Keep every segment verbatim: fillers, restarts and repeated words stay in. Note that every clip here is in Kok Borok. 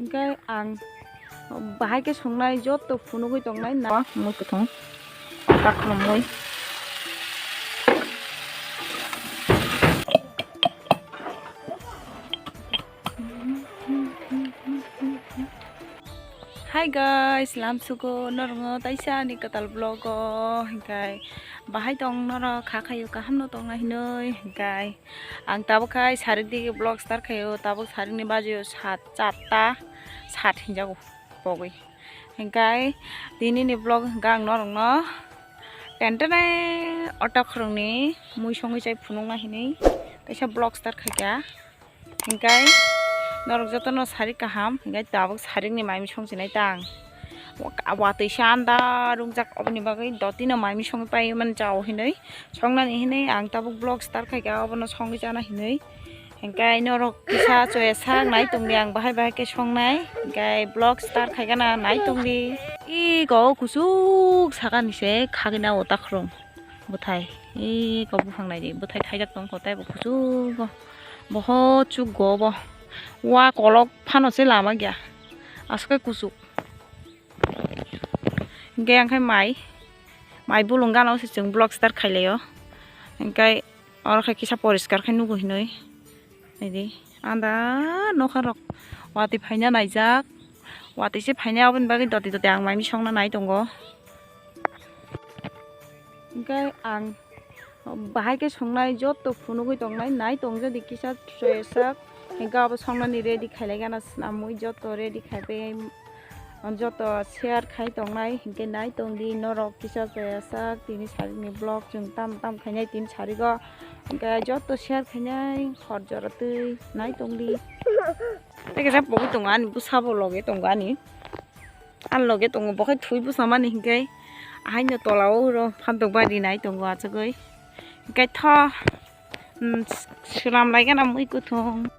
Hingke ang bahai khe songnai joto phunugwi tongnai na mui kwthwng. Takhwlwmwi. Hi guys, lamsugo norokno taisa ani kwtal vlog o, hingke bahai tong norok kha khayo kaham no tongna hinwi, hingke ang tabuk khai sarik digi vlog start khayo, tabuk sarik ni baji o sat, charta sat hinjago pogwi, hingke tini ni vlog hingke ang norokno tentene otok rokni mui songwi chai phunukna hinwi kaisa vlog start khaikha. Hingkai norok jotono sarik kaham, hingkai tabuk sarikni mai mui songchinai tang. Wa-, watwi se anda rungjak, oboni bagwi dotino mai mui songwi pai mani chao hinwi, songnani hinwi ang tabuk vlog start khaikha, obono songwi chana hinwi. Hingkai norok kisa choya sak nai tongdi ang bahai bahai khe songnai, hingkai vlog start khaikha na nai tongdi. Iko kuchuk sakani se khagina o takhwlwng. Bwthai, iko buphang naidi, bwthai thaijak tongkho tei bo kuchugo, bohot chugo bo. Wa kolok phano se lama gya, aswk kuchuk. Hingke ang khe mai, mai bulung gana se chwng vlog start khailai o, hingke oro khe kisa poriskar khe nugo hinwi. Naidi, anda nokha rok watwi phaina naijak, watwi se phainai, oboni bagwi doti doti ang mai misongna nai tongo. Hingke ang bahai khe songnai joto phunugwi tongnai, nai tong jadi kisa choya sak, hingke abo songnani ready khailai gana swnamwi joto ready khaipai. Joto share khai tongnai, hingke nai tongdi norok kisa choya sak tini sarikni vlog chwng tam tam khainai tini sarigo, hingke joto share khainai hor jora twi nai tongdi. Tei kisa pogwi tongo ani bwsabo loge tongo ani, ani loge tongo bo khe thwi bwsa mani hingke ahaino tola o ro phantok bai rinai tongo achugwi hingke tho. Hmm, s-, swnam lai gana mui kwthwng.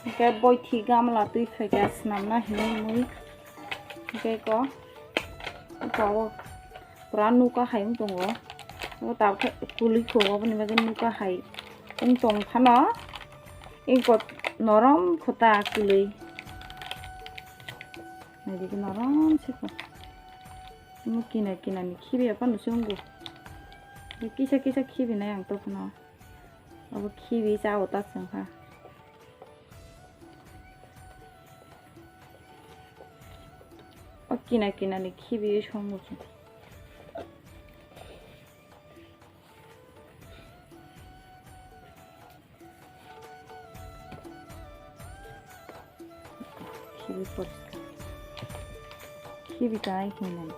Hingke boithi gamla twi phaikha swnamna hinwi mui. Hingke ko, ko pura nuka hai wng tongo. O tabukhe kwlwi kho, oboni bagwi nuka hai wng tong phano. Eko norom kho ta kwlwi. Naidi khe norom se kho. Omo kina kina ni khibi ya phano se wngo. Kisa kisa khibi nai ang to phano. Abo khibi cha o ta chwng kha. O kina kina ni khibi songo chwng. Khibi poriskar. Khibi tai hinwi.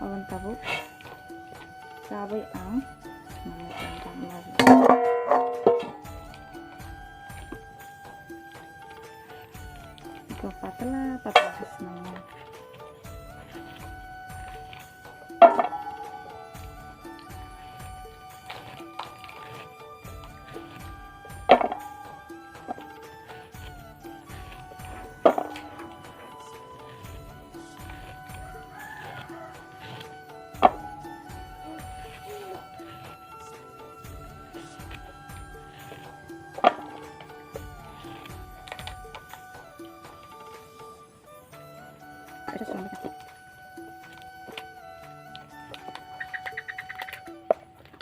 Aboni tabuk chabai ang. Ito patla patla khe swnamnai.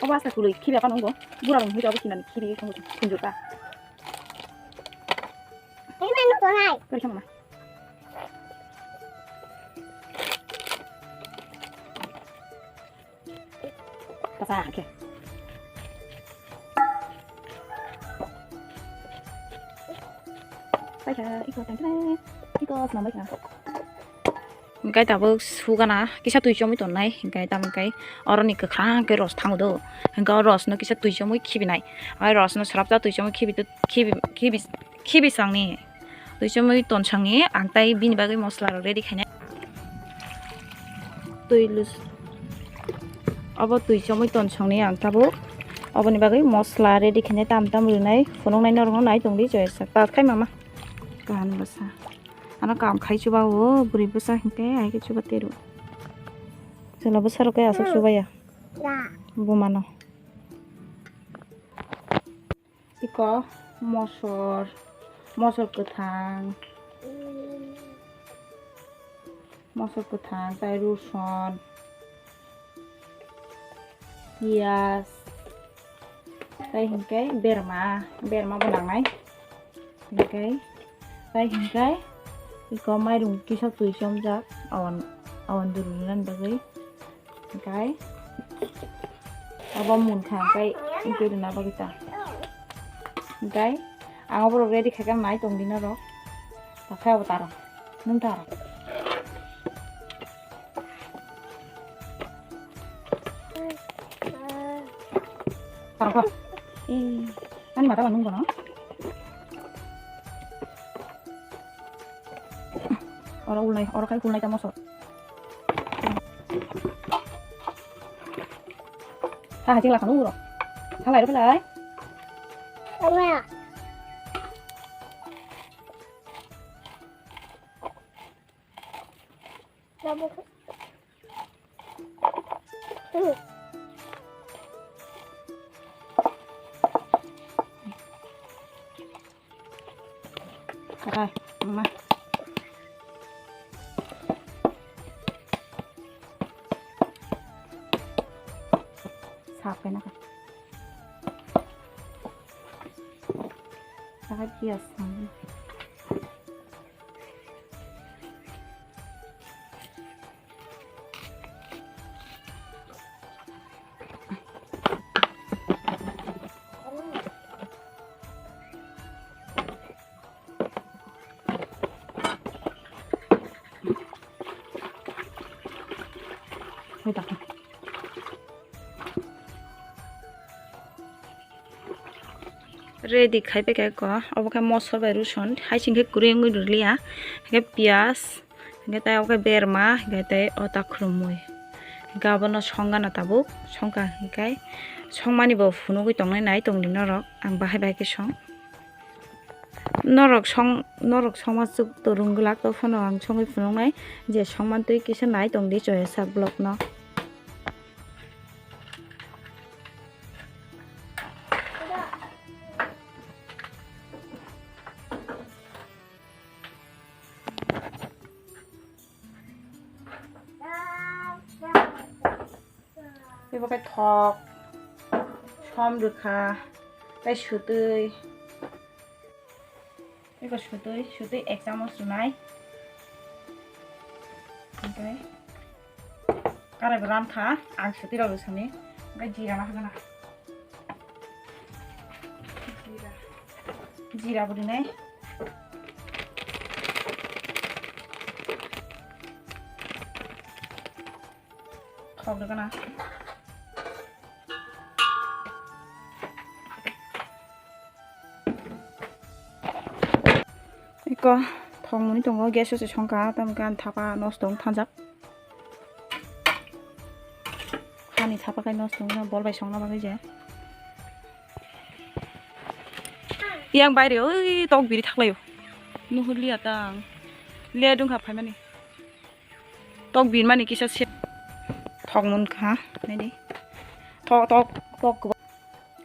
Obo asta kului khibi akan wngo. Bura rong hoi obo kinani khibi wngo khunju ta. Kari sama. Tasa khe. Paikha, iko tangkhe, iko swnam baikha. Hingkai tabuk sugana kisa twi chomwi tonnai, hingkai tamo hingkai oroni kwkhwrang khe ros thango do, hingkai o rosno kisa twi chomwi khibinai, aro rosno swrapsa twi chomwi khibi, khibi, khibi, khibi sangni. Twi chomwi tonsongni ang tai bini bagwi mosla rok ready khainai. Twi lus-, obo twi chomwi tonsongni ang tabuk oboni bagwi mosla ready khainai, tam tam rwnai phunuknai norokno nai tongdi joyasa ta khai mama. Kahan bwsa ano kam khai chuba o bwrwi bwsa hinkhe hai khe chuba teru. Chwla bwsa rok khe aswk chuba ya buma no. Iko mosor, mosor kwthang, Mosok kwthang, tai ruson, piyaj, tai hinkhe berma, berma bo nangnai. Hinkhe, tai hinkhe, iko mairung kisa twi chomjak, awan, awan duru nani bagwi. Hinkhe, abo munkha, hinkhe, hinkhe rwna bagwi ta. Hinkhe, ang oborok ready khaikhe nai tongdi norok. Takhai abo taro. Nwng taro. Taro kho. Eh, ani mata nung bono. Oro ulnai, oro kai ulnai ta mosok. Ha, ha, chila kanu uro. Halai ro pelai. Kakai, ma. Sap kena ka. Kakai, piyaj. Ready khai pai kha ko, obo khe mosor bai ruson, hai sing khe kwrwi wngwi rwliya, hwnkhe piyaj, hwnkhe tei obo khe berma, hwnkhe tei o ta khulumui, hwnkhe abono song gana tabuk, song kha hwnkhe songmani bo phunugwi tongnai nai tongdi norok, ang bahai bahai khe song. Norok song, norok songma chuk to rwng glak, to phano ang songwi phunuknai je songmantwi kisa nai tongdi Choyasak vlog no. Ebo khe thok, som rwkha, tei swtwi. Eko swtwi, swtwi ek chamos rwnai. Oke. Karaibo rankha, ang swtwi rok rwsani. Oke, jira ma hagana. Jira. Jira bo rwnai. Thok rwgana. Eko thok muni tongo, gas o se songkha, tamo khe ani thapa nosto wng thanjak. Hani thapa khai nosto wngna bol bai songna bagwi je. Yang baire oi tok biri thaklaio. Nuhurliya tang. Le dungkha phaimani. Tok birmani kisa se thok munkha, naidi. Tok, tok, tok.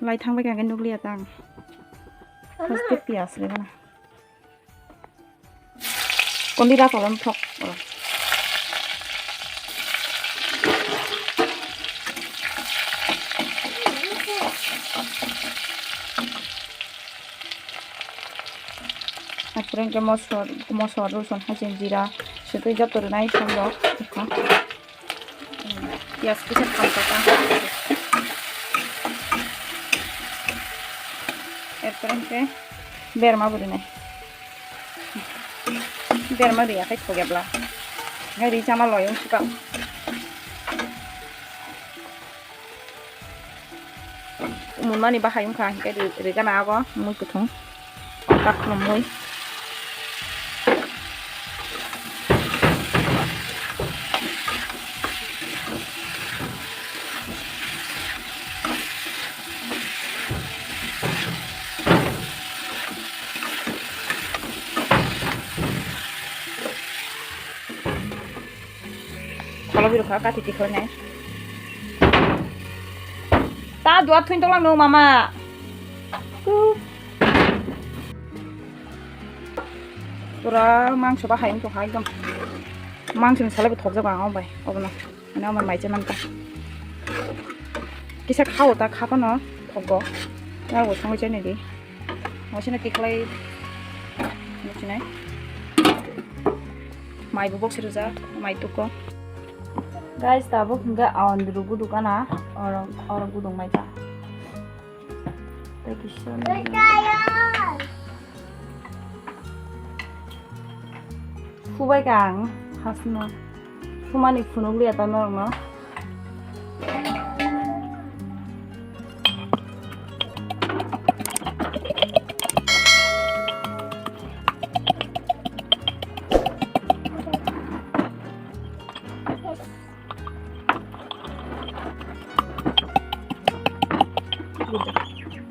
Lai thang bai kha nukliya tang. Haste piyas le bana. Kondi ra kolom thok. Apre hwnkhe mosor, mosor, rosun, haching, jira, sotwi joto rwnai somrok. Piyaj kisa thamsa ta. Apre hwnkhe berma bo rwnai. Berma riya khai thok ebla. Hai ri chama loyong suka. Munmani bahai wngkha, hingke ri-, rigana ago mui kuthung. Takhulumui. Kholo birok kha kathi tikhoinai. Ta duat thuin tonglang no mama. Pura mangso bahai wng tongkha ekdom. Mangsini salai bo thokjago ang o bai obono. Ani omo mai chai manta. Kisa khao ta kha phano thogo. Abo songwi chai nai di. Masina tikhlai. Muchinai. Mai bo box rwjak, mai tuko. Guys, tabuk hingke awan duru gudu kana. Oro, oro gudung mai ta. Tei kisa. Phubai ka ang hasno. Phumani phunuk liya ta norokno.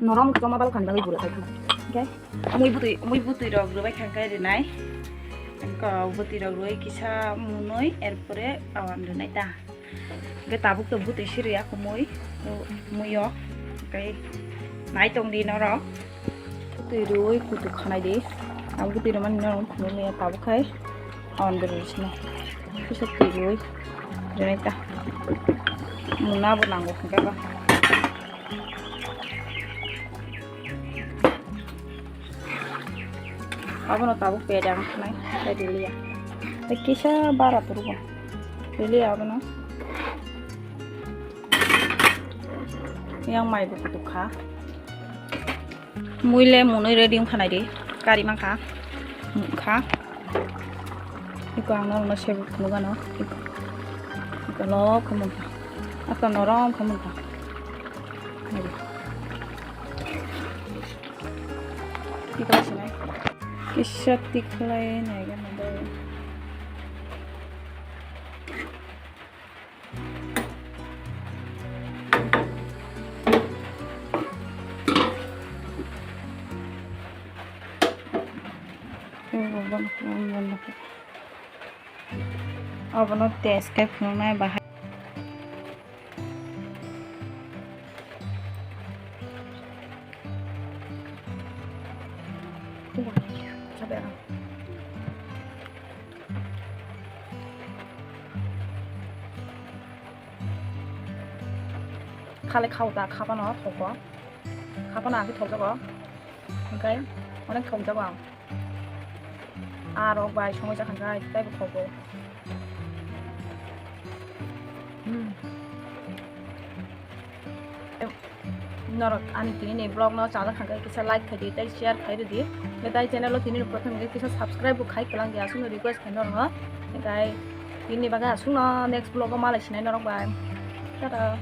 Norom koma bal khan bagwi gura khai khana. Okay? Mui butui, mui butui rok rwbai kha khe rwnai. Ko butui rok rwui kisa munui, erpore awan rwnai ta. Hingke tabuk to butui siri ako mui, o mui o. Hingke nai tong di norok. Butui rwui kutuk khanai di. Ang butui rwmani norok phunuk maya tabuk khai awan rwui sini. Kisa twi rwui rwnai ta. Muna bo nango hingke ba. Abono tabuk pedang khnai, tei riliya. Tei kisa bara turugo. Riliya abono. Yang mai bo kutuk kha. Mui le munui ready wngkha nai di. Kari mankha. Wngkha. Iko ang norokno sebuk phunukgano. Iko lok khe munkha. Aka norom khe munkha. Nai di. Tikla sinai. Kisa tikhlai nai gana dai. Obono test khe phunuknai bahai. Khale khao ta, kha phano thokgo. Kha phano ang khe thokjago. Hingkhe onek thokjago ang. Aro bai songwi jakha khe taibo thokgo. Hmm. Norok ani tini ni vlog no chajak kha khe kisa like khai di tei share khai rw di. Tei channel o tini ni prothom hingkhe kisa subscribe bo khai kwlang di, aswk no request khai norok no. Tei tini ni bagwi aswk no next vlog o malai sinai norok bai. Tata.